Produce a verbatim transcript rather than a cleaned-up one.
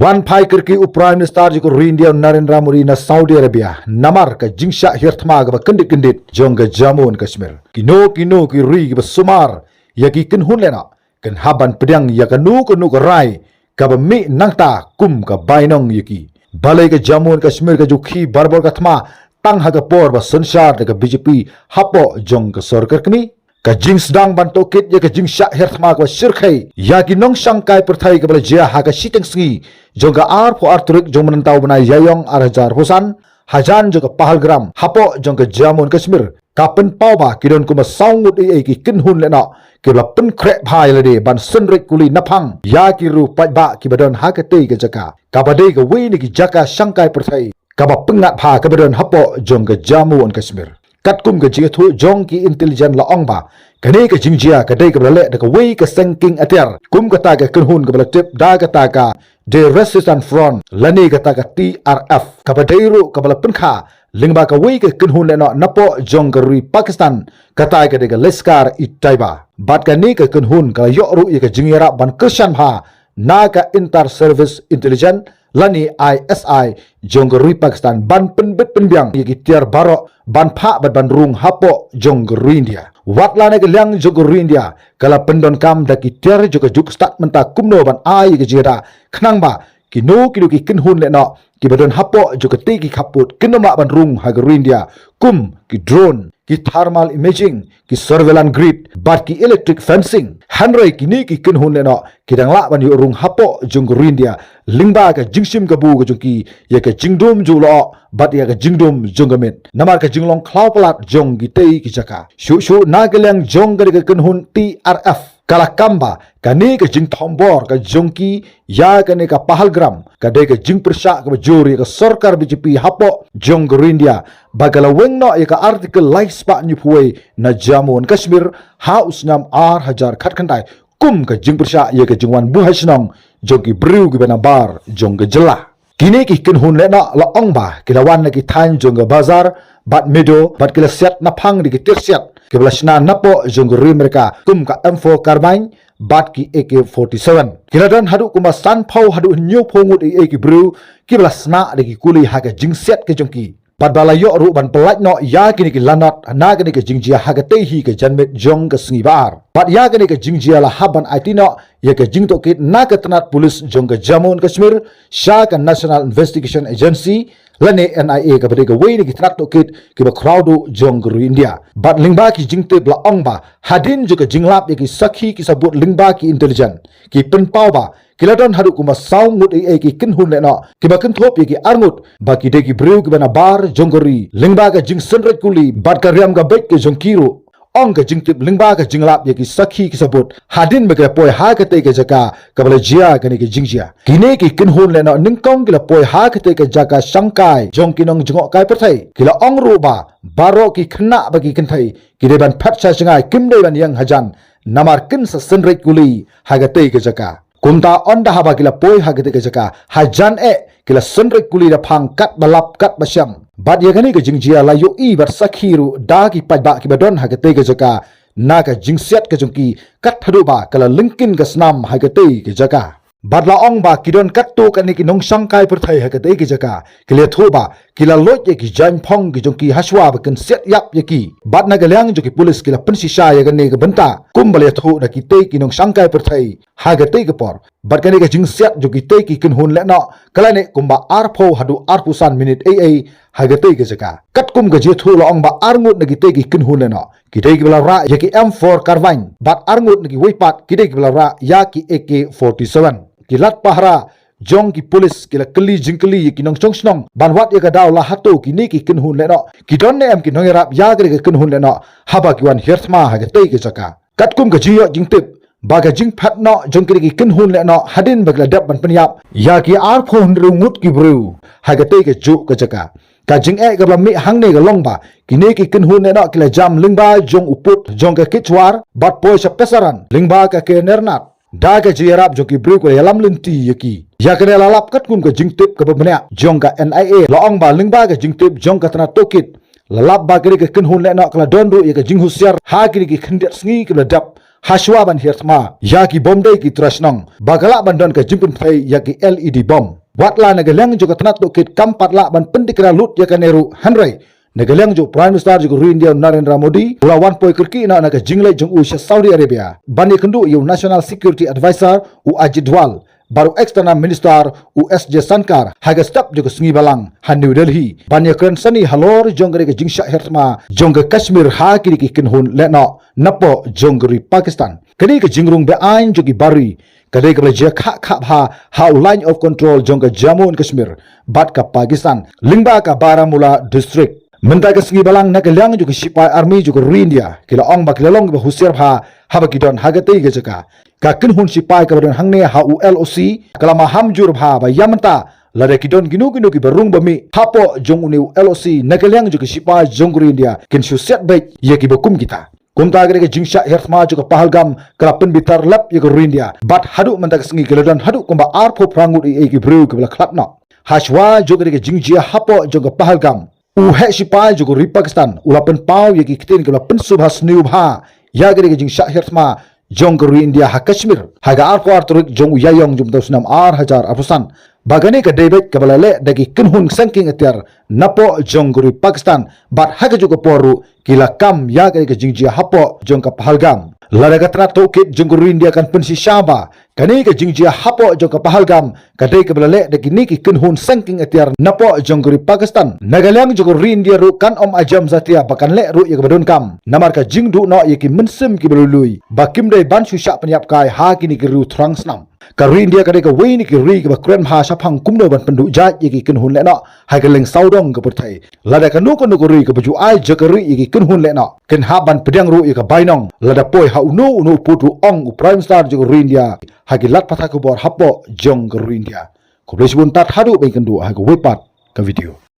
Wan phai kyrkieh u Prime Minister jong ka ri India Narendra Modi na Saudi Arabia namar ka jingshah hiar thma kaba kyndit kyndit jong ka Jammu and Kashmir. Kino kino ki ri kiba sumar ïa ki kynhun lehnoh kin hap ban pdiang ïa kano kano ka rai kaba mih nangta kum ka bainong ïa ki. Balei ka Jammu and Kashmir ka ju khih barabor ka thma tang ha ka por ba synshar da ka B J P hapoh jong ka sorkar kmie? Ka jingsdang ban tohkit ïa ka jingshah hiar thma kaba shyrkhei ïa ki nongshangkai pyrthei kaba la jia ha ka shiteng sngi jong ka arphew ar tarik jong mynta u bnai Ïaïong ar hajar arphew san hajan jong ka Pahalgam hapoh jong ka Jammu and Kashmir ka pynpaw ba ki don kumba saw ngut eiei ki kynhun lehnoh kiba la pynkhreh bha ïa lade ban synreit kuli naphang ïa ki riew paidbah kiba don ha katei ka jaka kaba dei kawei na ki jaka shangkai pyrthei kaba pyngngad bha kaba don hapoh jong ka Jammu and Kashmir. Katkum ka jingïathuh jong ki intelligence la ong ba kane ka jingjia ka dei kaba la leh da kawei ka seng kieng atiar kum kata ka kynhun kaba la tip da kata ka The Resistance Front lane kata ka T R F kaba dei ruh kaba la pynkha lyngba kawei ka kynhun lehnoh napoh jong ka ri Pakistan, kata ka dei ka Lashkar-e-Taiba. Bad kane ka kynhun ka la ïoh ruh ïa ka jingïarap ban kyrshan bha na ka Inter Service Intelligence lane I S I jong ka ri Pakistan ban pynbit pynbiang ïa ki tiar baroh ban phah bad ban rung hapoh jong ka ri India. Wat la na ka liang jong ka ri India ka la pyndonkam da ki tiar jong ka juk stad mynta kumno ban ai ïa ka jingïada khnang ba kino kino ki kynhun lehnoh kiba don hapoh jong katei ki khappud kin ym lah ban rung ha ka ri India kum ki drone, ki thermal imaging, ki surveillance grid bad ki electric fencing. Hynrei kine ki kynhun lehnoh ki dang lah ban ïoh rung hapoh jong ka ri India lyngba ka jingshim kabu ka jong ki ïa ka jingdum jong u lyoh bad ïa ka jingdum jong ka miet namar ka jinglong khlaw palat jong kitei ki jaka. Shuh shuh na ka liang jong kane ka kynhun T R F ka la kam ba kane ka jingthombor ka jong ki ïa kane ka Pahalgam ka dei ka jingpyrshah kaba jur ïa ka sorkar B J P hapoh jong ka ri India ba ka la weng noh ïa ka Article lai spah hynñiewphew wei na Jammu and Kashmir ha u snem ar hajar khatkhyndai kum ka jingpyrshah ïa ka jingwan buh ha shnong jong ki briew kiba nabar jong ka jylla. Kine ki kynhun lehnoh la ong ba ki la wan na ki thaiñ jong ka Bazar bad Meadow bad ki la siat naphang da ki tiar siat kiba la shna napoh jong ka ri Amerika kum ka M four carbine bad ki A K forty-seven. Ki la don haduh kumba sanphew haduh hynñiewphew ngut eiei ki briew kiba la sna da ki kuli ha ka jingsiat ka jong ki. Bad ba la ïoh ruh ban pyllait noh ïa kine ki lanot na kane ka jingjia ha katei hi ka janmiet jong ka sngi ba ar. Bad ïa kane ka jingjia la hap ban aiti noh ïa ka jingtohkit na ka tnat pulit jong ka Jammu and Kashmir sha ka National Investigation Agency lane N I A kaba dei kawei na ki tnat tohkit kiba khraw duh jong ka ri India. Bad lyngba ki jingtip la ong ba hadien jong ka jinglap ïa ki sakhi ki sabut lyngba ki intelligence ki pynpaw ba ki la don haduh kumba saw ngut eiei ki kynhun lehnoh kiba kynthup ïa ki arngut ba ki dei ki briew kiba nabar jong ka ri lyngba ka jingsynreit kuli bad ka riam ka beit ka jong ki ruh. Ong ka jingtip lyngba ka jinglap ïa ki sakhi ki sabut hadien ba ki la poi ha katei ka jaka kaba la jia kane ka jingjia. Kine ki kynhun lehnoh nyngkong ki la poi ha katei ka jaka shangkai jong ki nongjngohkai pyrthei ki la ong ruh ba baroh ki khynnah bad ki kynthei ki dei ban phet sha jngai, kim dei ban ïeng hajan namar kin sa synreit kuli ha katei ka jaka. Kumta ynda haba ki la poi ha katei ka jaka hajan eh ki la synreit kuli da phang katba lap katba shem. Bad ïa kane ka jingjia la ïohi bad sakhi ruh da ki paidbah kiba don ha katei ka jaka na ka jingsiat ka jong ki kat haduh ba ka la lyngkhin ka snam ha katei ka jaka. Bad la ong ba ki don katto katne ki nongshangkai pyrthei ha katei ka jaka ki la ïathuh ba ki la loit ïa ki jaiñphong ki jong ki hashwa ba kin siat ïap ïa ki. Bad na ka liang jong ki pulit ki la pynshisha ïa kane ka bynta kumba la ïathuh da kitei ki nongshangkai pyrthei ha katei ka por. Bad kane ka jingsiat jong kitei ki kynhun lehnoh ka la neh kumba arphew haduh arphew san minit eiei ha katei ka jaka. Katkum ka jingïathuh la ong ba arngut na kitei ki kynhun lehnoh ki dei kiba la rah ïa ki M four carbine bad arngut na kiwei pat ki dei kiba la rah ïa ki A K forty-seven. Ki lad pahara jong ki pulit ki la kylli jingkylli ïa ki nongshong shnong ban wad ïa ka daw la hato kine ki kynhun lehnoh ki don ne em ki nongïarap ïa kine ki kynhun lehnoh haba ki wan hiar thma ha katei ka jaka. Katkum ka jingïoh jingtip ba ka jingphet noh jong kine ki kynhun lehnoh hadien ba ki la dep ban pynïap ïa ki arphew hynriew ngut ki briew ha katei ka juh ka jaka. Ka jingeh kaba la mih hangne ka long ba kine ki kynhun lehnoh ki la jam lyngba jong u pud jong ka Kichwar bad poi sha Pesaran lyngba ka Kedarnath. Da ka jingïarap jong ki briew ki la ïalam lynti ïa ki. Ïa kane la lap katkum ka jingtip kaba bniah jong ka N I A. La ong ba lyngba ka jingtip jong ka tnat tohkit la lap ba kine ki kynhun lehnoh ka la don ruh ïa ka jinghusiar ha kine ki khyndiat sngi kiba la dep hashwa ban hiar thma ïa ki bom dei ki trai shnong ba ka lah ban don ka jingpynpthei ïa ki L E D bom. Wat la na ka liang jong ka tnat tohkit kam pat lah ban pyndikna lut ïa kane ruh, hynrei na ka liang jong u Prime Minister jong ka ri India, u Narendra Modi, u la wan poi kyrkieh noh na ka jingleit jong u sha Saudi Arabia ban ïakynduh ïa u National Security Advisor, u Ajit Doval, bad u External Minister, u S Jaishankar, ha ka step jong ka sngi Balang ha New Delhi ban ïakren sani halor jong ka dei ka jingshah hiar thma jong ka Kashmir ha kine ki kynhun lehnoh napoh jong ka ri Pakistan. Ka dei ka jingrung be-aiñ jong ki bar ri, ka dei kaba la jia khah khah bha ha u Line of Control jong ka Jammu and Kashmir bad ka Pakistan, lyngba ka Baramulla District. Mynta ka sngi Balang na ka liang jong ki shipai army jong ka ri India ki la ong ba ki la long kiba husiar bha haba ki don ha katei ka jaka. Ka kynhun shipai kaba don hangne ha u L O C ka la maham jur bha ba ïa mynta lada ki don kino kino kiba rung ba mih hapoh jong une u L O C na ka liang jong ki shipai jong ka ri India, kin shu siat beit ïa kiba kum kita. Kumta ka dei ka jingshah hiar thma jong ka Pahalgam ka la pynbitar lap ïa ka ri India bad haduh mynta ka sngi ki la don haduh kumba arphew phra ngut ïa ki briew kiba la khlad noh. Hashwa jong ka dei ka jingjia hapoh jong ka Pahalgam, u heh shipai jong ka ri Pakistan u la pynpaw ïa ki ktien kiba la pynsngewbha sniew bha ïa ka dei ka jingshah hiar thma jong ka ri India ha Kashmir ha ka arphew ar tarik jong u Ïaïong jong u snem ar hajar arphew san, ba kane ka dei beit kaba la leh da ki kynhun sengking atiar napoh jong ka ri Pakistan bad ha kajuh ka por ruh ki la kam ïa ka dei ka jingjia hapoh jong ka Pahalgam. Lada ka tnat tohkit jong ka ri India kan pynshisha ba kane ka jingjia hapoh jong ka Pahalgam ka dei kaba la leh da kine ki kynhun sengking atiar napoh jong ka ri Pakistan, na ka liang jong ka ri India ruh kan ym ajem satia ba kan leh ruh ïa kaba donkam namar ka jingduh noh ïa ki mynsiem kiba lui lui ba kim dei ban shu shah pynïap kai ha kine ki riew thrang snam. Ka ri India ka dei kawei na ki ri kiba kren bha shaphang kumno ban pynduh jait ïa ki kynhun lehnoh ha ka liang sawdong ka pyrthei. Lada kano kano ka ri kaba ju ai jakri ïa ki kynhun lehnoh kin hap ban pdiang ruh ïa ka bainong lada poi ha uno uno u pud, u ong u Prime Minister jong ka ri India ha ki lad pathai khubor hapoh jong ka ri India. Khublei shibun tad, haduh ban ïakynduh ha kawei pat ka video.